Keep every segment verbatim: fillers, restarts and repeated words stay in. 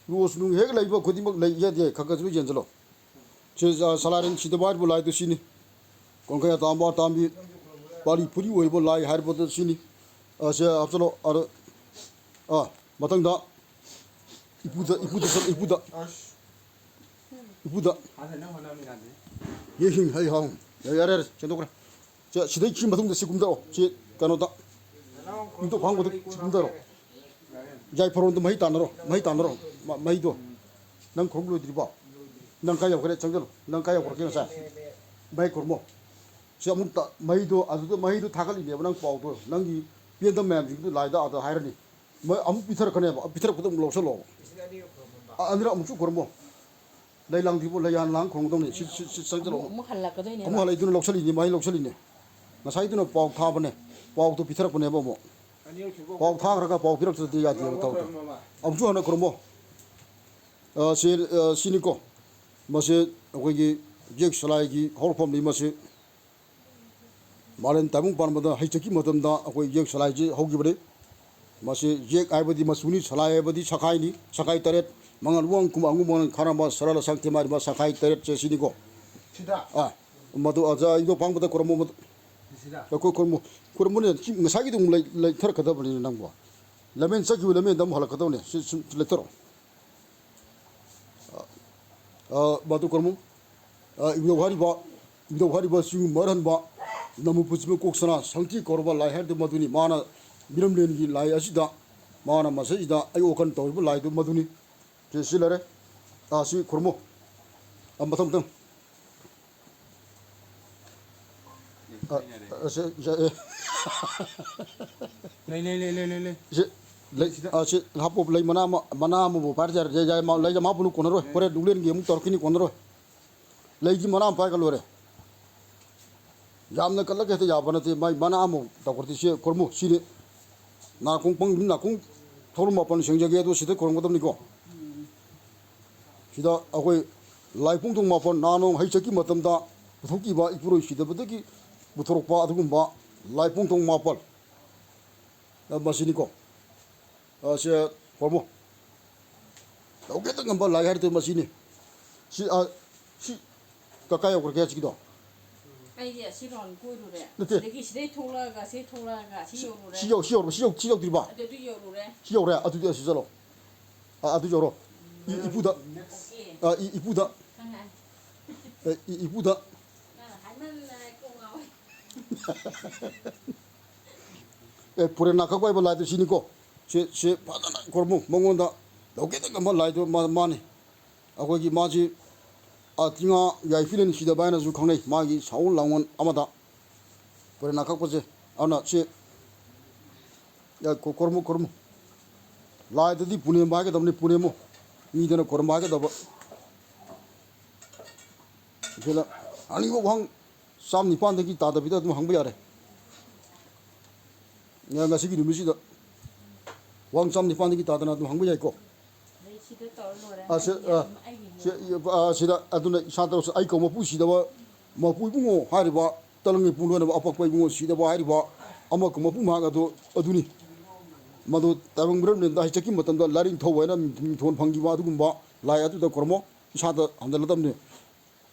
ꯔꯣꯁ ꯅꯨꯡ ꯍꯦꯛ ꯂꯩꯕ ꯈꯨꯗꯤꯡꯃꯛ ꯂꯩ ꯌꯥꯗꯦ, ꯈꯔ ꯈꯔꯁꯨ ꯌꯦꯟꯁꯤꯜꯂꯣ꯫ ꯁꯤ, ꯑ, ꯁꯂꯥꯔꯦꯟ ꯁꯤꯗꯕ ꯍꯥꯏꯔꯤꯕ ꯂꯥꯏꯗꯨ ꯁꯤꯅꯤ꯫ ꯀꯣꯡꯈꯩ ꯑꯇꯥꯡꯕ ꯑꯇꯥꯡꯕꯤ, ꯄꯥꯔꯤ ꯐꯨꯔꯤ ꯑꯣꯏꯕ ꯂꯥꯏ ꯍꯥꯏꯔꯤꯕꯗꯨ ꯁꯤꯅꯤ꯫ ꯑ, ꯁꯦ ꯍꯥꯞꯆꯜꯂꯣ꯫ ꯑꯗ, ꯑ, ꯃꯊꯪꯗ ꯏꯄꯨꯗ, ꯏꯄꯨꯗ ꯆꯠ-, ꯏꯄꯨꯗ, ꯏꯄꯨꯗ꯫ ꯌꯦ ꯍꯤꯡ ꯍꯩ ꯍꯥꯎ꯫ ꯌꯥꯔꯦ, ꯌꯥꯔꯦ, ꯌꯥꯔꯦ, ꯁꯦꯡꯗꯣꯛꯈ꯭ꯔꯦ꯫ ꯁꯦ, ꯁꯤꯗꯩ ꯁꯤ ꯃꯇꯨꯡꯗ ꯁꯤ ꯀꯨꯝꯊꯔꯛꯑꯣ꯫ ꯁꯤ ꯀꯩꯅꯣꯗ, ꯏꯕꯨꯡꯗꯣ ꯐꯥꯡꯕꯗ ꯁꯤ ꯀꯨꯝꯊꯔꯛꯑꯣ꯫ ꯌꯥꯏꯐꯔꯣꯟꯗꯣ ꯃꯍꯩ ꯇꯥꯟꯅꯔꯣ, ꯃꯍꯩ ꯇꯥꯟꯅꯔꯣ꯫ ꯃ-, ꯃꯍꯩꯗꯣ꯫ ꯅꯪ ꯈꯨꯔꯨꯝ ꯂꯣꯏꯗ꯭ꯔꯤꯕꯣ? ꯅꯪ ꯀꯥꯏ ꯌꯧꯈ꯭ꯔꯦ? ꯆꯪꯁꯤꯜꯂꯨ꯫ ꯅꯪ ꯀꯥꯏ ꯌꯧꯈ꯭ꯔꯒꯦ ꯉꯁꯥꯏ? ꯃꯍꯩ ꯈꯨꯔꯨꯝꯃꯣ꯫ ꯁꯤ ꯑꯃꯨꯛ ꯇ-, ꯃꯍꯩꯗꯣ, ꯑꯗꯨꯗ ꯃꯍꯩꯗꯣ ꯊꯥꯒꯠꯂꯤꯅꯦꯕ ꯅꯪ ꯄꯥꯎꯗꯣ꯫ ꯅꯪꯒꯤ ꯄꯦꯟꯗꯕ ꯃꯌꯥꯝꯁꯤꯡꯗꯨ ꯂꯥꯏꯗ ꯑꯥꯗ ꯍꯥꯏꯔꯅꯤ꯫ ꯃ-, ꯑꯃꯨꯛ ꯄꯤꯊꯔꯛꯀꯅꯦꯕ꯫ ꯄꯤꯊꯔꯛꯄꯗ ꯑꯃꯨꯛ ꯂꯧꯁꯜꯂꯣꯕ꯫ ꯑ-, ꯑꯅꯤꯔꯛ ꯑꯃꯨꯛꯁꯨ ꯈꯨꯔꯨꯝꯃꯣ꯫ ꯂꯩ ꯂꯥꯡꯗ꯭ꯔꯤꯕꯣ? ꯂꯩ ꯌꯥꯟ ꯂꯥꯡ ꯈꯨꯔꯨꯝꯒꯗꯧꯅꯤ꯫ ꯁꯤ, ꯁꯤ, ꯁꯤ ꯆꯪꯁꯤꯜꯂꯛꯑꯣ꯫ ꯑꯃꯨꯛ ꯍꯜꯂꯛꯀꯗꯣꯏꯅꯦꯕ꯫ ꯑꯃꯨꯛ ꯍꯜꯂꯛꯏꯗꯨꯅ ꯂꯧꯁꯜꯂꯤꯅꯤ, ꯃꯍꯩ ꯂꯧꯁꯜꯂꯤꯅꯤ꯫ ꯉꯁꯥꯏꯗꯨꯅ ꯄꯥꯎ ꯊꯥꯕꯅꯦ, ꯄꯥꯎꯗꯣ ꯄꯤꯊꯔꯛꯄꯅꯦꯕ ꯑꯃꯨꯛ꯫ ꯄꯥꯎ ꯊꯥꯈ꯭ꯔꯒ ꯄꯥꯎ ꯄꯤꯔꯛꯇ꯭ꯔꯗꯤ ꯌꯥꯗꯦꯕ ꯊꯕꯛꯇꯣ꯫ ꯑꯃꯨꯛꯁꯨ ꯍꯟꯅ ꯈꯨꯔꯨꯝꯃꯣ꯫ ꯑ, ꯁꯤ, ꯑ, ꯁꯤꯅꯤꯀꯣ꯫ ꯃꯁꯤ ꯑꯩꯈꯣꯏꯒꯤ ꯌꯦꯛ ꯁꯂꯥꯏꯒꯤ ꯍꯧꯔꯛꯐꯝꯅꯤ ꯃꯁꯤ꯫ ꯃꯥꯂꯦꯝ ꯇꯥꯏꯕꯪ ꯄꯥꯟꯕꯗ ꯍꯩꯆꯠꯀꯤ ꯃꯇꯝꯗ ꯑꯩꯈꯣꯏ ꯌꯦꯛ ꯁꯂꯥꯏꯁꯤ ꯍꯧꯈꯤꯕꯅꯤ꯫ ꯃꯁꯤ ꯌꯦꯛ ꯍꯥꯏꯕꯗꯤ ꯃꯆꯨꯅꯤ, ꯁꯂꯥꯏ ꯍꯥꯏꯕꯗꯤ ꯁꯈꯥꯏꯅꯤ꯫ ꯁꯈꯥꯏ ꯇꯔꯦꯠ, ꯃꯉꯥꯜ ꯋꯥꯡ ꯀꯨꯝ ꯑꯉꯨꯝ ꯃꯉꯥꯜ ꯈꯥꯔꯝꯕ ꯁꯔꯥꯂ ꯁꯥꯡꯊꯦꯝ ꯍꯥꯏꯔꯤꯕ ꯁꯈꯥꯏ ꯇꯔꯦꯠꯁꯦ ꯁꯤꯅꯤꯀꯣ꯫ ꯁꯤꯗ? ꯑꯥ, ꯃꯗꯨ ꯑꯖ ꯑꯩꯗꯣ ꯄꯥꯡꯕꯗ ꯈꯨꯔꯨꯝꯃꯣ, ꯃꯗꯨ꯫ ꯁꯤꯗ? ꯑꯩꯈꯣꯏ ꯈꯨꯔꯨꯝꯃꯣ, ꯈꯨꯔꯨꯝꯃꯣꯅꯦ, ꯁꯤ ꯉꯁꯥꯏꯒꯤꯗꯨ ꯑꯃꯨꯛ ꯂꯩ-, ꯂꯩꯊꯔꯛꯀꯗꯕꯅꯤꯅꯦ ꯅꯪꯕꯣ꯫ ꯂꯝꯕꯦꯟ ꯆꯠꯈꯤꯕ ꯂꯝꯕꯦꯟꯗ ꯑꯃꯨꯛ ꯍꯜꯂꯛꯀꯗꯕꯅꯦ꯫ ꯁꯤ ꯁꯨꯝ ꯂꯩꯊꯔꯛꯑꯣ꯫ ꯑ, ꯃꯗꯨ ꯈꯨꯔꯨꯝꯃꯨ꯫ ꯑ, ꯏꯕꯨꯙꯧ ꯍꯥꯏꯔꯤꯕ, ꯏꯕꯨꯙꯧ ꯍꯥꯏꯔꯤꯕ ꯆꯤꯡ ꯃꯔꯍꯟꯕ ꯅꯃꯨ ꯄꯨꯟꯁꯤꯕ ꯀꯣꯛ ꯁꯅꯥ ꯁꯪꯇꯤ ꯀꯧꯔꯕ ꯂꯥꯏ ꯍꯥꯏꯔꯤꯗꯨ ꯃꯗꯨꯅꯤ꯫ ꯃꯥꯅ ꯃꯤꯔꯝꯂꯦꯟꯒꯤ ꯂꯥꯏ ꯑꯁꯤꯗ, ꯃꯥꯅ ꯃꯁꯤꯗ ꯑꯩ ꯋꯥꯈꯜ ꯇꯧꯔꯤꯕ ꯂꯥꯏꯗꯨ ꯃꯗꯨꯅꯤ꯫ ꯁꯤ, ꯁꯤ ꯂꯩꯔꯦ꯫ ꯑ, ꯁꯤ ꯈꯨꯔꯨꯝꯃꯨ꯫ ꯑ, ꯃꯊꯪ, ꯃꯊꯪ꯫ ꯑ, ꯑ, ꯁꯤ, ꯁꯤ, ꯑꯦ꯫ ꯂꯩ, ꯂꯩ, ꯂꯩ, ꯂꯩ, ꯂꯩ, ꯂꯩ꯫ ꯁꯤ, ꯂꯩ, ꯁꯤꯗ꯫ ꯑ, ꯁꯤ ꯍꯥꯞꯄꯨ, ꯂꯩ ꯃꯅꯥ ꯑꯃ, ꯃꯅꯥ ꯑꯃꯕꯨ ꯄꯥꯏꯔꯁꯨ ꯌꯥꯔꯦ, ꯌꯥꯏ, ꯌꯥꯏ, ꯃꯥ-, ꯂꯩ ꯑꯃ ꯍꯥꯞꯄꯨꯅꯨ, ꯀꯣꯟꯅꯔꯣꯏ꯫ ꯍꯣꯔꯦꯟ ꯂꯨꯛꯂꯦꯟꯒꯤ ꯑꯃꯨꯛ ꯇꯧꯔꯛꯈꯤꯅꯤ, ꯀꯣꯟꯅꯔꯣꯏ꯫ ꯂꯩꯗꯤ ꯃꯅꯥ ꯑꯃ ꯄꯥꯏꯔꯒ ꯂꯣꯏꯔꯦ꯫ ꯌꯥꯝꯅ ꯀꯜꯂꯒ ꯍꯦꯛꯇ ꯌꯥꯕ ꯅꯠꯇꯦ, ꯃꯥꯏ ꯃꯅꯥ ꯑꯃ ꯇꯧꯈ꯭ꯔꯗꯤ ꯁꯤ ꯈꯨꯔꯨꯝꯃꯨ, ꯁꯤꯅꯤ꯫ ꯅꯥꯀꯣꯡ ꯄꯪ-, ꯅꯥꯀꯣꯡ ꯊꯧꯔꯝ ꯃꯥꯄꯟ ꯁꯦꯡꯖꯒꯦ, ꯑꯗꯨ ꯁꯤꯗ ꯈꯨꯔꯨꯝꯒꯗꯕꯅꯤꯀꯣ꯫ ꯁꯤꯗ ꯑꯩꯈꯣꯏ ꯂꯥꯏ ꯄꯨꯡꯊꯣꯡ ꯃꯥꯄꯟ ꯅꯍꯥꯟ ꯅꯣꯡ ꯍꯩ ꯆꯠꯀꯤ ꯃꯇꯝꯗ ꯄꯨꯊꯣꯛꯈꯤꯕ ꯏꯄꯨꯔꯣꯏ ꯁꯤꯗꯕꯗꯒꯤ ꯄꯨꯊꯣꯔꯛꯄ ꯑꯗꯨꯒꯨꯝꯕ ꯂꯥꯏ ꯄꯨꯡꯊꯣꯡ ꯃꯥꯄꯟ, ꯑ, ꯃꯁꯤꯅꯤꯀꯣ꯫ ꯑ, ꯁꯦ ꯈꯨꯔꯨꯝꯃꯨ꯫ ꯇꯧꯒꯦꯇ ꯉꯝꯕ ꯂꯥꯏ ꯍꯥꯏꯔꯗꯤ ꯃꯁꯤꯅꯤ꯫ ꯁꯤ, ꯑ, ꯁꯤ ꯀ-, ꯀꯥꯏ ꯌꯧꯈ꯭ꯔꯒꯦ ꯍꯧꯖꯤꯛꯀꯤꯗꯣ? ꯑꯩꯗꯤ ꯑꯁꯤ ꯔꯥꯎꯟ ꯀꯣꯏꯔꯨꯔꯦ꯫ ꯅꯠꯇꯦ꯫ ꯑꯗꯒꯤ ꯁꯤꯗꯩ ꯊꯣꯛꯂꯛꯑꯒ ꯁꯤ ꯊꯣꯛꯂꯛꯑꯒ ꯁꯤ ꯌꯧꯔꯨꯔꯦ꯫ ꯁꯤ ꯌꯧ-, ꯁꯤ ꯌꯧꯔꯕ? ꯁꯤ ꯌꯧ-, ꯁꯤ ꯌꯧꯗ꯭ꯔꯤꯕ? ꯑꯗꯨ, ꯑꯗꯨ ꯌꯧꯔꯨꯔꯦ꯫ ꯁꯤ ꯌꯧꯔꯦ? ꯑꯗꯨꯗꯤ ꯑꯁꯤ ꯆꯠꯂꯣ꯫ ꯑ, ꯑꯗꯨ ꯌꯧꯔꯣ꯫ ꯏ-, ꯏꯄꯨꯗ꯫ ꯑꯣꯀꯦ꯫ ꯑ, ꯏ-, ꯏꯄꯨꯗ꯫ ꯈꯪꯉꯦ꯫ ꯑꯦ, ꯏ-, ꯏꯄꯨꯗ꯫ ꯅꯪꯅ ꯍꯥꯏꯃꯟꯗꯅ ꯑꯩ ꯀꯣꯛ ꯉꯥꯎꯋꯦ꯫ ꯑꯦ, ꯐꯣꯔꯦꯟ ꯅꯥꯀꯛꯄ ꯍꯥꯏꯕ ꯂꯥꯏꯗꯣ ꯁꯤꯅꯤꯀꯣ꯫ ꯁꯤ, ꯁꯤ ꯐꯖꯅ ꯈꯨꯔꯨꯝꯃꯨ꯫ ꯃꯉꯣꯟꯗ ꯂꯧꯒꯦꯗ ꯉꯝꯕ ꯂꯥꯏꯗꯣ ꯃꯥ-, ꯃꯥꯅꯤ꯫ ꯑꯩꯈꯣꯏꯒꯤ ꯃꯥꯁꯤ, ꯑ, ꯆꯤꯡꯉꯥ ꯌꯥꯏꯐꯤꯂꯦꯟ ꯁꯤꯗꯕ ꯍꯥꯏꯅꯁꯨ ꯈꯪꯅꯩ꯫ ꯃꯥꯒꯤ ꯁꯥꯑꯣꯟ ꯂꯥꯡꯑꯣꯟ ꯑꯃꯗ ꯐꯣꯔꯦꯟ ꯅꯥꯀꯛꯄꯁꯦ꯫ ꯑꯗꯨꯅ ꯁꯤ, ꯑ, ꯈꯨ-, ꯈꯨꯔꯨꯝꯃꯨ, ꯈꯨꯔꯨꯝꯃꯨ꯫ ꯂꯥꯏꯗꯗꯤ ꯄꯨꯅꯦꯝꯕ ꯍꯥꯏꯒꯗꯕꯅꯤ, ꯄꯨꯅꯦꯝꯃꯨ꯫ ꯃꯤꯗꯅ ꯈꯨꯔꯨꯝꯕ ꯍꯥꯏꯒꯗꯕ꯫ ꯁꯤꯗ ꯑꯅꯤꯡꯕ ꯋꯥꯍꯪ ꯆꯥꯝ ꯅꯤꯄꯥꯟꯗꯒꯤ ꯇꯥꯗꯕꯤꯗ ꯑꯗꯨꯝ ꯍꯪꯕ ꯌꯥꯔꯦ꯫ ꯉ-, ꯉꯁꯤꯒꯤ ꯅꯨꯃꯤꯠꯁꯤꯗ ꯋꯥꯍꯪ ꯆꯥꯝ ꯅꯤꯄꯥꯟꯗꯒꯤ ꯇꯥꯗꯅ ꯑꯗꯨꯝ ꯍꯪꯕ ꯌꯥꯏꯀꯣ꯫ ꯑꯗꯩ ꯁꯤꯗ ꯇꯧꯔ ꯂꯣꯏꯔꯦ꯫ ꯑ, ꯁꯤ, ꯑꯩꯒꯤ ꯑ, ꯑꯃ, ꯑꯩꯒꯤ ꯁꯤ, ꯑꯃ꯫ ꯑ, ꯁꯤꯗ ꯑꯗꯨꯅ ꯏꯁꯥ ꯇꯧꯔꯁꯨ ꯑꯩ ꯀꯧ ꯃꯄꯨ ꯁꯤꯗꯕ ꯃꯄꯨ ꯏꯕꯨꯡꯉꯣ ꯍꯥꯏꯔꯤꯕ ꯇꯂꯪꯒꯤ ꯄꯨꯡꯂꯣꯟ ꯑꯃ ꯑꯄꯛꯄ ꯏꯕꯨꯡꯉꯣ ꯁꯤꯗꯕ ꯍꯥꯏꯔꯤꯕ ꯑꯃ ꯀꯧ ꯃꯄꯨ ꯃꯍꯥꯛ ꯑꯗꯨ ꯑꯗꯨꯅꯤ꯫ ꯃꯗꯨ ꯇꯥꯏꯕꯪ ꯃꯤꯔꯝꯂꯦꯟꯗ ꯍꯩꯆꯠꯀꯤ ꯃꯇꯝꯗ ꯂꯥꯏꯔꯤꯛ ꯊꯧꯕ ꯍꯥꯏꯅ ꯃꯤꯡꯊꯣꯟ ꯐꯪꯈꯤꯕ ꯑꯗꯨꯒꯨꯝꯕ ꯂꯥꯏ ꯑꯗꯨꯗ ꯈꯨꯔꯨꯝꯃꯣ꯫ ꯏꯁꯥꯗ ꯍꯟꯖꯜꯂꯗꯕꯅꯤ꯫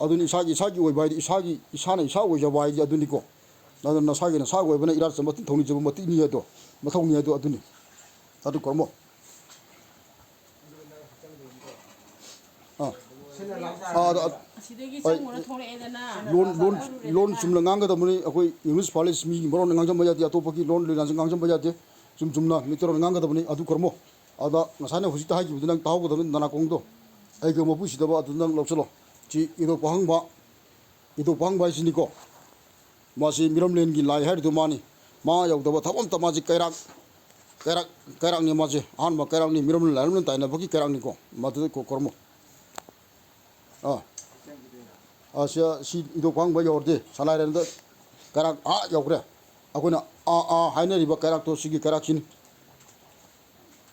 ꯑꯗꯨꯅ ꯏꯁꯥꯒꯤ, ꯏꯁꯥꯒꯤ ꯑꯣꯏꯕ ꯍꯥꯏꯗꯤ ꯏꯁꯥꯒꯤ, ꯏꯁꯥꯅ ꯏꯁꯥ ꯑꯣꯏꯖꯕ ꯍꯥꯏꯗꯤ ꯑꯗꯨꯅꯤꯀꯣ꯫ ꯑꯗꯨꯅ ꯅꯁꯥꯒꯤ, ꯅꯁꯥꯒꯤ ꯑꯣꯏꯕꯅ ꯏꯔꯥꯠ ꯆꯠꯄ ꯊꯧꯅꯤꯖꯕ ꯃꯇꯤꯛꯅꯤ ꯍꯥꯏꯗꯣ, ꯃꯊꯧꯅꯤ ꯍꯥꯏꯗꯣ ꯑꯗꯨꯅꯤ꯫ ꯑꯗꯨ ꯈꯨꯔꯨꯝꯃꯣ꯫ ꯑꯥ꯫ ꯑꯥ, ꯑꯗ, ꯑ, ꯑꯁꯤꯗꯒꯤ ꯍꯣꯏ꯫ ꯆꯪꯉꯨꯔ ꯊꯣꯛꯂꯛꯑꯦꯗꯅ꯫ ꯂꯣꯟ, ꯂꯣꯟ, ꯂꯣꯟ ꯆꯨꯝꯅ ꯉꯥꯡꯒꯗꯕꯅꯤ꯫ ꯑꯩꯈꯣꯏ English ꯄꯥꯂꯤꯁ ꯃꯤꯒꯤ ꯃꯔꯣꯟ ꯉꯥꯡꯖꯟꯕ ꯌꯥꯗꯦ, ꯑꯇꯣꯞꯄꯒꯤ ꯂꯣꯟ ꯂꯤꯂꯥꯁꯦ ꯉꯥꯡꯖꯟꯕ ꯌꯥꯗꯦ꯫ ꯆꯨꯝ ꯆꯨꯝꯅ ꯃꯩꯇꯩꯂꯣꯟ ꯉꯥꯡꯒꯗꯕꯅꯤ꯫ ꯑꯗꯨ ꯈꯨꯔꯨꯝꯃꯣ꯫ ꯑꯗ ꯉꯁꯥꯏꯅ ꯍꯧꯖꯤꯛꯇ ꯍꯥꯏꯈꯤꯕꯗꯨ ꯅꯪ ꯇꯥꯍꯧꯒꯗꯕꯅꯤ, ꯅꯅꯥꯀꯣꯡꯗꯣ꯫ ꯑꯩꯒ ꯃꯄꯨ ꯁꯤꯗꯕ ꯑꯗꯨ ꯅꯪ ꯂꯧꯁꯤꯜꯂꯣ꯫ ꯁꯤ ꯏꯙꯧ ꯄꯥꯈꯪꯕ, ꯏꯙꯧ ꯄꯥꯈꯪꯕ ꯍꯥꯏꯁꯤꯅꯤꯀꯣ꯫ ꯃꯥꯁꯤ ꯃꯤꯔꯝꯂꯦꯟꯒꯤ ꯂꯥꯏ ꯍꯥꯏꯔꯤꯗꯣ ꯃꯥꯅꯤ꯫ ꯃꯥ ꯌꯧꯗꯕ ꯊꯕꯛ ꯑꯝꯇ ꯃꯥꯁꯤ ꯀꯩꯔꯥꯛ, ꯀꯩꯔꯥꯛ, ꯀꯩꯔꯥꯛꯅꯤ ꯃꯥꯁꯦ꯫ ꯑꯍꯥꯟꯕ ꯀꯩꯔꯥꯛꯅꯤ, ꯃꯤꯔꯝꯂꯦꯟ ꯂꯥꯏꯔꯝꯂꯦꯟ ꯇꯥꯏꯅꯕꯒꯤ ꯀꯩꯔꯥꯛꯅꯤꯀꯣ꯫ ꯃꯗꯨꯗ ꯈꯨ-, ꯈꯨꯔꯨꯝꯃꯨ꯫ ꯑꯥ꯫ ꯑꯥ, ꯁꯤ, ꯁꯤ ꯏꯙꯧ ꯄꯥꯈꯪꯕ ꯌꯧꯔꯗꯤ ꯁꯂꯥꯏꯔꯦꯟꯗ ꯀꯩꯔꯥꯛ ꯑꯥ ꯌꯧꯈ꯭ꯔꯦ꯫ ꯑꯩꯈꯣꯏꯅ ꯑꯥ, ꯑꯥ ꯍꯥꯏꯅꯔꯤꯕ ꯀꯩꯔꯥꯛꯇꯣ ꯁꯤꯒꯤ ꯀꯩꯔꯥꯛꯁꯤꯅꯤ꯫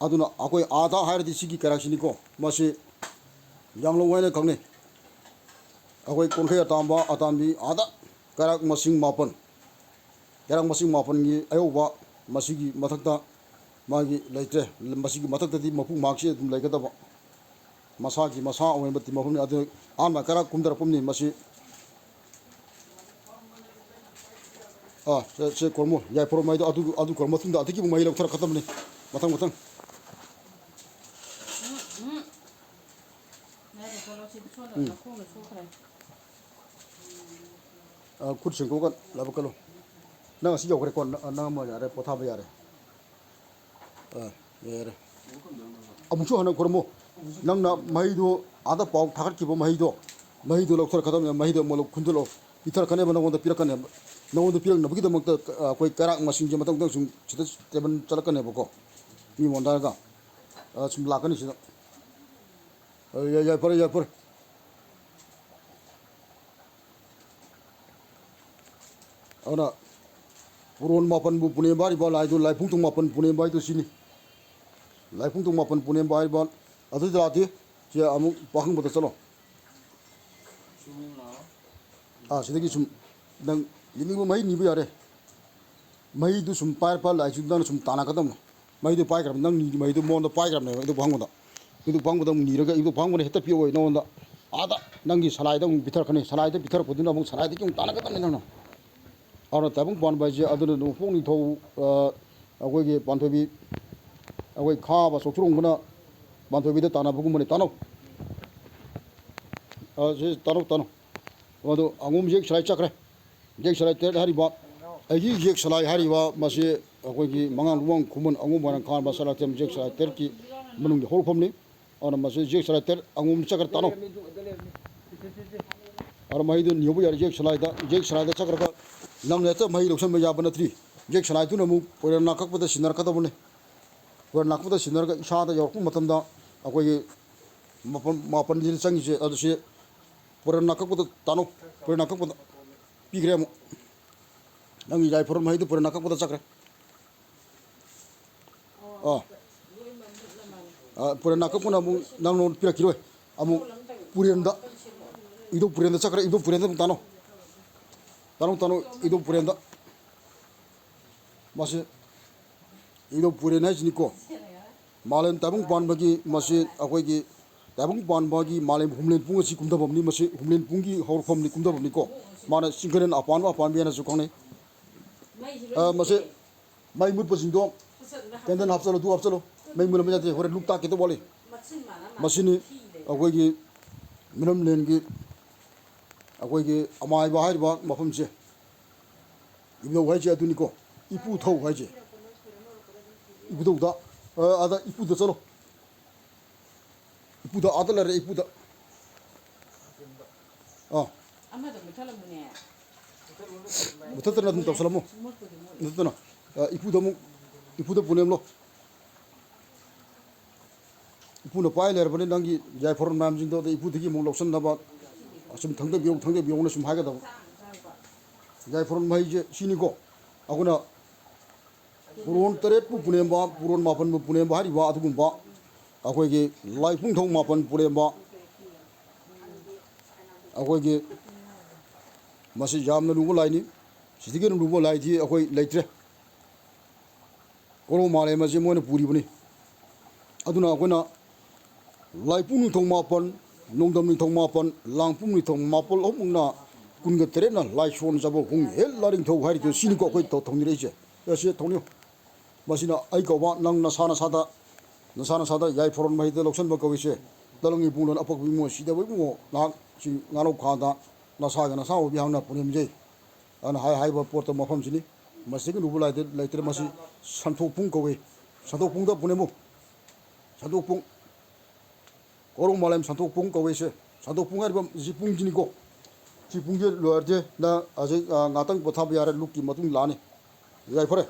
ꯑꯗꯨꯅ ꯑꯩꯈꯣꯏ ꯑꯥꯗ ꯍꯥꯏꯔꯗꯤ ꯁꯤꯒꯤ ꯀꯩꯔꯥꯛꯁꯤꯅꯤꯀꯣ꯫ ꯃꯁꯤ ꯌꯥꯡꯂꯧ ꯍꯥꯏꯅ ꯈꯪꯅꯩ꯫ ꯑꯩꯈꯣꯏ ꯀꯣꯟꯈꯩ ꯑꯇꯥꯝꯕ, ꯑꯇꯥꯝꯕꯤ ꯑꯥꯗ ꯀꯩꯔꯥꯛ ꯃꯁꯤꯡ ꯃꯥꯄꯟ꯫ ꯀꯩꯔꯥꯛ ꯃꯁꯤꯡ ꯃꯥꯄꯟꯒꯤ ꯑꯌꯧꯕ ꯃꯁꯤꯒꯤ ꯃꯊꯛꯇ ꯃꯥꯒꯤ ꯂꯩꯇ꯭ꯔꯦ꯫ ꯃꯁꯤꯒꯤ ꯃꯊꯛꯇꯗꯤ ꯃꯄꯨ ꯃꯍꯥꯛꯁꯤ ꯑꯗꯨꯝ ꯂꯩꯒꯗꯕ꯫ ꯃꯁꯥꯒꯤ ꯃꯁꯥ ꯑꯣꯏꯅꯕ ꯇꯤꯝ ꯑꯍꯨꯝꯅꯤ꯫ ꯑꯗꯨ ꯑꯍꯥꯟꯕ ꯈꯔ ꯀꯨꯝꯊꯔꯛꯄꯅꯤ ꯃꯁꯤ꯫ ꯑꯥ, ꯁꯦ, ꯁꯦ ꯈꯨꯔꯨꯝꯃꯨ꯫ ꯌꯥꯏꯐꯔꯕ ꯃꯍꯩꯗꯣ ꯑꯗꯨ, ꯑꯗꯨ ꯈꯨꯔꯨꯝꯕ ꯃꯇꯨꯡꯗ ꯑꯗꯨꯒꯤ ꯑꯃꯨꯛ ꯃꯍꯩ ꯂꯧꯊꯔꯛꯀꯗꯕꯅꯤ꯫ ꯃꯊꯪ, ꯃꯊꯪ꯫ ꯎꯝ꯫ ꯑꯥ, ꯈꯨꯠ ꯁꯦꯡꯗꯣꯛꯑꯒ ꯂꯥꯏꯕꯛ ꯀꯠꯂꯣ꯫ ꯅꯪ ꯑꯁꯤ ꯌꯧꯈ꯭ꯔꯦꯀꯣ? ꯅ-, ꯅꯪ ꯑꯃ ꯌꯥꯔꯦ, ꯄꯣꯊꯥꯕ ꯌꯥꯔꯦ꯫ ꯑꯥ, ꯌꯥꯔꯦ꯫ ꯑꯃꯨꯛꯁꯨ ꯍꯟꯅ ꯈꯨꯔꯨꯝꯃꯨ꯫ ꯅꯪꯅ ꯃꯍꯩꯗꯨ, ꯑꯥꯗ ꯄꯥꯎ ꯊꯥꯒꯠꯈꯤꯕ ꯃꯍꯩꯗꯣ, ꯃꯍꯩꯗꯨ ꯂꯧꯊꯔꯛꯀꯗꯕꯅꯤ꯫ ꯃꯍꯩꯗꯣ ꯑꯃꯨꯛ ꯈꯨꯟꯗꯣꯛꯑꯣ, ꯄꯤꯊꯔꯛꯀꯅꯦꯕ, ꯅꯉꯣꯟꯗ ꯄꯤꯔꯛꯀꯅꯦꯕ꯫ ꯅꯉꯣꯟꯗ ꯄꯤꯔꯛꯅꯕꯒꯤꯗꯃꯛꯇ, ꯑ, ꯑꯩꯈꯣꯏ ꯀꯩꯔꯥꯛ ꯃꯁꯤꯡꯁꯦ ꯃꯊꯪ ꯃꯊꯪ ꯁꯨꯝ ꯁꯤꯗ ꯇꯦꯕꯜ ꯆꯠꯂꯛꯀꯅꯦꯕꯀꯣ꯫ ꯃꯤ ꯃꯣꯟꯗꯥꯔꯒ, ꯑ, ꯁꯨꯝ ꯂꯥꯛꯀꯅꯤ ꯁꯤꯗ꯫ ꯑ, ꯌꯥꯏ, ꯌꯥꯏꯐꯔꯦ, ꯌꯥꯏꯐꯔꯦ꯫ ꯑꯗꯨꯅ ꯄꯨꯔꯣꯟ ꯃꯥꯄꯟꯕꯨ ꯄꯨꯅꯦꯝꯕ ꯍꯥꯏꯔꯤꯕ ꯂꯥꯏꯗꯨ, ꯂꯥꯏꯐꯨꯡꯇꯣꯡ ꯃꯥꯄꯟ ꯄꯨꯅꯦꯝꯕ ꯍꯥꯏꯗꯨ ꯁꯤꯅꯤ꯫ ꯂꯥꯏꯐꯨꯡꯇꯣꯡ ꯃꯥꯄꯟ ꯄꯨꯅꯦꯝꯕ ꯍꯥꯏꯔꯤꯕ ꯑꯗꯨꯗ ꯂꯥꯛꯇꯦ꯫ ꯁꯤ ꯑꯃꯨꯛ ꯄꯥꯈꯪꯕꯗ ꯆꯠꯂꯣ꯫ ꯑꯥ, ꯁꯤꯗꯒꯤ ꯁꯨꯝ ꯅꯪ ꯌꯦꯡꯅꯤꯡꯕ ꯃꯍꯩ ꯅꯤꯕ ꯌꯥꯔꯦ꯫ ꯃꯍꯩꯗꯨ ꯁꯨꯝ ꯄꯥꯏꯔꯛꯄ ꯂꯥꯏꯁꯤꯗ ꯅꯪꯅ ꯁꯨꯝ ꯇꯥꯟꯅꯒꯗꯕꯅꯤ꯫ ꯃꯍꯩꯗꯨ ꯄꯥꯏꯈ꯭ꯔꯕꯅꯤ, ꯅꯪ ꯅꯤꯒꯤ ꯃꯍꯩꯗꯨ ꯃꯉꯣꯟꯗ ꯄꯥꯏꯈ꯭ꯔꯕꯅꯦꯕ, ꯏꯕꯨ ꯐꯪꯕꯗ꯫ ꯏꯕꯨ ꯐꯪꯕꯗ ꯑꯃꯨꯛ ꯅꯤꯔꯒ, ꯏꯕꯨ ꯐꯪꯕꯅ ꯍꯦꯛꯇ ꯄꯤꯔꯛꯑꯣꯏ ꯅꯉꯣꯟꯗ꯫ ꯑꯥꯗ ꯅꯪꯒꯤ ꯁꯂꯥꯏꯗ ꯑꯃꯨꯛ ꯄꯤꯊꯔꯛꯀꯅꯤ, ꯁꯂꯥꯏꯗ ꯄꯤꯊꯔꯛꯄꯗꯨꯅ ꯑꯃꯨꯛ ꯁꯂꯥꯏꯗꯒꯤ ꯑꯃꯨꯛ ꯇꯥꯟꯅꯒꯗꯕꯅꯤ ꯅꯪꯅ꯫ ꯑꯗꯨꯅ ꯇꯥꯏꯕꯪ ꯄꯥꯟꯕ ꯍꯥꯏꯁꯦ ꯑꯗꯨꯅ ꯅꯣꯡꯄꯣꯛ ꯅꯤꯡꯊꯧ, ꯑ, ꯑꯩꯈꯣꯏꯒꯤ ꯄꯥꯟꯊꯣꯏꯕꯤ, ꯑꯩꯈꯣꯏ ꯈꯥꯕ ꯆꯧꯊ꯭ꯔꯣꯡꯕꯅ ꯄꯥꯟꯊꯣꯏꯕꯤꯗ ꯇꯥꯟꯅꯕꯒꯨꯝꯕꯅꯤ꯫ ꯇꯥꯅꯧ꯫ ꯑ, ꯁꯤ ꯇꯥꯅꯧ, ꯇꯥꯅꯧ꯫ ꯑꯗꯣ ꯑꯉꯣꯝ ꯌꯦꯛ ꯁꯂꯥꯏ ꯆꯠꯈ꯭ꯔꯦ꯫ ꯌꯦꯛ ꯁꯂꯥꯏ ꯇꯔꯦꯠ ꯍꯥꯏꯔꯤꯕ, ꯑꯩꯒꯤ ꯌꯦꯛ ꯁꯂꯥꯏ ꯍꯥꯏꯔꯤꯕ ꯃꯁꯤ ꯑꯩꯈꯣꯏꯒꯤ ꯃꯉꯥꯡ ꯂꯨꯋꯥꯡ ꯈꯨꯃꯟ ꯑꯉꯣꯝ ꯃꯣꯏꯔꯥꯡ ꯈꯥꯕ ꯁꯂꯥꯏꯊꯦꯝ ꯌꯦꯛ ꯁꯂꯥꯏ ꯇꯔꯦꯠꯀꯤ ꯃꯅꯨꯡꯒꯤ ꯍꯧꯔꯛꯐꯝꯅꯤ꯫ ꯑꯗꯨꯅ ꯃꯁꯤ ꯌꯦꯛ ꯁꯂꯥꯏ ꯇꯔꯦꯠ ꯑꯉꯣꯝ ꯆꯠꯈ꯭ꯔꯦ꯫ ꯇꯥꯅꯧ꯫ ꯑꯗꯨꯅ ꯃꯍꯩꯗꯨ ꯅꯤꯍꯧꯕ ꯌꯥꯔꯦ ꯌꯦꯛ ꯁꯂꯥꯏꯗ꯫ ꯌꯦꯛ ꯁꯂꯥꯏꯗ ꯆꯠꯈ꯭ꯔꯒ ꯅꯪꯅ ꯍꯦꯛꯇ ꯃꯍꯩ ꯂꯧꯁꯟꯕ ꯌꯥꯕ ꯅꯠꯇ꯭ꯔꯤ꯫ ꯌꯦꯛ ꯁꯂꯥꯏꯗꯨꯅ ꯑꯃꯨꯛ ꯄꯣꯏꯔꯦꯟ ꯅꯥꯀꯛꯄꯗ ꯁꯤꯟꯅꯔꯛꯀꯗꯕꯅꯤ꯫ ꯄꯣꯏꯔꯦꯟ ꯅꯥꯀꯛꯄꯗ ꯁꯤꯟꯅꯔꯒ ꯏꯁꯥꯗ ꯌꯧꯔꯛꯄ ꯃꯇꯝꯗ ꯑꯩꯈꯣꯏꯒꯤ ꯃꯥꯄꯟ, ꯃꯥꯄꯟꯁꯤꯅ ꯆꯪꯉꯤꯁꯦ, ꯑꯗꯨ ꯁꯤ ꯄꯣꯏꯔꯦꯟ ꯅꯥꯀꯛꯄꯗ ꯇꯥꯅꯧ꯫ ꯄꯣꯏꯔꯦꯟ ꯅꯥꯀꯛꯄꯗ ꯄꯤꯈ꯭ꯔꯦ ꯑꯃꯨꯛ꯫ ꯅꯪꯒꯤ ꯌꯥꯏꯐꯔꯕ ꯃꯍꯩꯗꯨ ꯄꯣꯏꯔꯦꯟ ꯅꯥꯀꯛꯄꯗ ꯆꯠꯈ꯭ꯔꯦ꯫ ꯑꯥ꯫ ꯑꯥ, ꯄꯨꯔꯦꯟ ꯅꯥꯀꯛꯄꯅ ꯑꯃꯨꯛ ꯅꯪꯉꯣꯟꯗ ꯄꯤꯔꯛꯈꯤꯔꯣꯏ꯫ ꯑꯃꯨꯛ ꯄꯨꯔꯦꯟꯗ, ꯏꯕꯨꯙꯧ ꯄꯨꯔꯦꯟꯗ ꯆꯠꯈ꯭ꯔꯦ, ꯏꯕꯨꯙꯧ ꯄꯨꯔꯦꯟꯗ ꯑꯃꯨꯛ ꯇꯥꯅꯧ꯫ ꯇꯥꯅꯧ, ꯇꯥꯅꯧ, ꯏꯕꯨꯙꯧ ꯄꯨꯔꯦꯟꯗ꯫ ꯃꯁꯤ ꯏꯕꯨꯙꯧ ꯄꯨꯔꯦꯟ ꯍꯥꯏꯁꯤꯅꯤꯀꯣ꯫ ꯃꯥꯂꯦꯝ ꯇꯥꯏꯕꯪ ꯄꯥꯟꯕꯒꯤ ꯃꯁꯤ ꯑꯩꯈꯣꯏꯒꯤ ꯇꯥꯏꯕꯪ ꯄꯥꯟꯕꯒꯤ ꯃꯥꯂꯦꯝ ꯍꯨꯝꯂꯦꯟ ꯄꯨꯡ ꯑꯁꯤ ꯀꯨꯝꯊꯐꯝꯅꯤ꯫ ꯃꯁꯤ ꯍꯨꯝꯂꯦꯟ ꯄꯨꯡꯒꯤ ꯍꯧꯔꯛꯐꯝꯅꯤ, ꯀꯨꯝꯊꯐꯝꯅꯤꯀꯣ꯫ ꯃꯥꯅ ꯆꯤꯡꯀꯔꯦꯟ ꯑꯄꯥꯟꯕ ꯑꯄꯥꯟꯕꯤ ꯍꯥꯏꯅꯁꯨ ꯈꯪꯅꯩ꯫ ꯑ, ꯃꯁꯤ ꯃꯩ ꯃꯨꯠꯄꯁꯤꯡꯗꯣ ꯀꯦꯟꯗꯜ ꯍꯥꯞꯆꯜꯂꯣ, ꯙꯨꯞ ꯍꯥꯞꯆꯜꯂꯣ꯫ ꯃꯩ ꯃꯨꯠꯂꯝꯕ ꯌꯥꯗꯦ, ꯍꯣꯔꯦꯟ ꯂꯨꯞ ꯇꯥꯛꯀꯦ ꯇꯧꯕ ꯋꯥꯠꯂꯤ꯫ ꯃꯁꯤꯅꯤ ꯑꯩꯈꯣꯏꯒꯤ ꯃꯤꯅꯝꯂꯦꯟꯒꯤ, ꯑꯩꯈꯣꯏꯒꯤ ꯑꯃꯥꯏꯕ ꯍꯥꯏꯔꯤꯕ ꯃꯐꯝꯁꯦ꯫ ꯏꯕꯨꯙꯧ ꯍꯥꯏꯁꯦ ꯑꯗꯨꯅꯤꯀꯣ꯫ ꯏꯄꯨ ꯊꯧ ꯍꯥꯏꯁꯦ꯫ ꯏꯕꯨꯙꯧꯗ, ꯑ, ꯑꯥꯗ ꯏꯄꯨꯗ ꯆꯠꯂꯣ꯫ ꯏꯄꯨꯗ ꯑꯥꯗ ꯂꯩꯔꯦ, ꯏꯄꯨꯗ꯫ ꯑꯥ꯫ ꯑꯃꯗ ꯃꯨꯊꯠꯂꯝꯃꯨꯅꯦ꯫ ꯃꯨꯊꯠꯇꯅ ꯑꯗꯨꯝ ꯇꯧꯁꯜꯂꯝꯃꯣ꯫ ꯃꯨꯠꯄꯨꯗꯤ ꯃꯨꯠꯂꯦ꯫ ꯃꯨꯊꯠꯇꯅ꯫ ꯑ, ꯏꯄꯨꯗ ꯑꯃꯨꯛ, ꯏꯄꯨꯗ ꯄꯨꯅꯦꯝꯂꯣ꯫ ꯏꯄꯨꯅ ꯄꯥꯏ ꯂꯩꯔꯕꯅꯤ ꯅꯪꯒꯤ ꯌꯥꯏꯐꯔꯣꯟ ꯃꯌꯥꯝꯁꯤꯡꯗꯣ, ꯑꯗ ꯏꯄꯨꯗꯒꯤ ꯑꯃꯨꯛ ꯂꯧꯁꯤꯟꯅꯕ꯫ ꯑꯁꯨꯝ ꯊꯪꯗꯕꯤꯌꯣ, ꯊꯪꯗꯕꯤꯌꯣꯅ ꯁꯨꯝ ꯍꯥꯏꯒꯗꯕ꯫ ꯌꯥꯏꯐꯔꯣꯟ ꯃꯍꯩꯁꯦ ꯁꯤꯅꯤꯀꯣ꯫ ꯑꯩꯈꯣꯏꯅ ꯄꯨꯔꯣꯟ ꯇꯔꯦꯠꯄꯨ ꯄꯨꯅꯦꯝꯕ, ꯄꯨꯔꯣꯟ ꯃꯥꯄꯟꯕꯨ ꯄꯨꯅꯦꯝꯕ ꯍꯥꯏꯔꯤꯕ ꯑꯗꯨꯒꯨꯝꯕ ꯑꯩꯈꯣꯏꯒꯤ ꯂꯥꯏꯄꯨꯡ ꯊꯧ ꯃꯥꯄꯟ ꯄꯨꯅꯦꯝꯕ ꯑꯩꯈꯣꯏꯒꯤ ꯃꯁꯤ ꯌꯥꯝꯅ ꯂꯨꯕ ꯂꯥꯏꯅꯤ꯫ ꯁꯤꯗꯒꯤ ꯍꯦꯟꯅ ꯂꯨꯕ ꯂꯥꯏꯗꯤ ꯑꯩꯈꯣꯏ ꯂꯩꯇ꯭ꯔꯦ꯫ ꯀꯣꯔꯧ ꯃꯥꯂꯦꯝ ꯑꯁꯤ ꯃꯣꯏꯅ ꯄꯨꯔꯤꯕꯅꯤ꯫ ꯑꯗꯨꯅ ꯑꯩꯈꯣꯏꯅ ꯂꯥꯏꯄꯨꯡ ꯅꯤꯡꯊꯧ ꯃꯥꯄꯟ, ꯅꯣꯡꯗꯝ ꯅꯤꯡꯊꯧ ꯃꯥꯄꯟ, ꯂꯥꯡꯄꯨꯡ ꯅꯤꯡꯊꯧ ꯃꯥꯄꯜ ꯑꯍꯨꯝꯃꯛꯅ ꯀꯨꯟꯒ ꯇꯔꯦꯠꯅ ꯂꯥꯏꯁꯣꯟꯖꯕ ꯍꯨꯡ ꯍꯦ ꯂꯥꯏꯅꯤꯡꯊꯧ ꯍꯥꯏꯔꯤꯗꯨ ꯁꯤꯅꯤꯀꯣ ꯑꯩꯈꯣꯏ ꯊꯧ-, ꯊꯧꯅꯤꯔꯛꯏꯁꯦ꯫ ꯑꯦ, ꯁꯤ ꯊꯧꯅꯤꯌꯨ꯫ ꯃꯁꯤꯅ ꯑꯩ ꯀꯧꯕ ꯅꯪ ꯅꯁꯥ ꯅꯁꯥꯗ, ꯅꯁꯥ ꯅꯁꯥꯗ ꯌꯥꯏꯐꯔꯣꯟ ꯃꯍꯩꯗ ꯂꯧꯁꯟꯕ ꯀꯧꯏꯁꯦ꯫ ꯇꯂꯪ ꯏꯕꯨꯡꯂꯣꯟ ꯑꯄꯛꯄ ꯏꯕꯨꯡꯉꯣ ꯁꯤꯗꯕ ꯏꯕꯨꯡꯉꯣ ꯅꯍꯥꯛ ꯁꯤ ꯉꯥꯅꯧ ꯈꯥꯗ ꯅꯁꯥꯒ ꯅꯁꯥ ꯑꯣꯏꯕꯤ ꯍꯥꯡꯅ ꯄꯨꯅꯦꯝꯖꯩ꯫ ꯑꯗꯨꯅ ꯍꯥꯏ ꯍꯥꯏꯕ ꯄꯣꯠꯇ ꯃꯐꯝꯁꯤꯅꯤ꯫ ꯃꯁꯤꯗꯒꯤ ꯂꯨꯕ ꯂꯥꯏꯗ ꯂꯩꯇ꯭ꯔꯦ꯫ ꯃꯁꯤ ꯁꯟꯊꯣꯛꯄꯨꯡ ꯀꯧꯏ꯫ ꯁꯟꯊꯣꯛꯄꯨꯡꯗ ꯄꯨꯅꯦꯝꯃꯨ꯫ ꯁꯟꯊꯣꯛꯄꯨꯡ꯫ ꯀꯣꯔꯧ ꯃꯥꯂꯦꯝ ꯁꯟꯊꯣꯛꯄꯨꯡ ꯀꯧꯏꯁꯦ꯫ ꯁꯟꯊꯣꯛꯄꯨꯡ ꯍꯥꯏꯔꯤꯕ ꯁꯤ ꯄꯨꯡꯁꯤꯅꯤꯀꯣ꯫ ꯁꯤ ꯄꯨꯡꯁꯦ ꯂꯣꯏꯔꯗꯤ ꯅꯪ ꯍꯧꯖꯤꯛ, ꯑ, ꯉꯥꯛꯇꯪ ꯄꯣꯊꯥꯕ ꯌꯥꯔꯦ, ꯂꯨꯞꯀꯤ ꯃꯇꯨꯡ ꯂꯥꯛꯑꯅꯤ꯫ ꯌꯥꯏꯐꯔꯦ꯫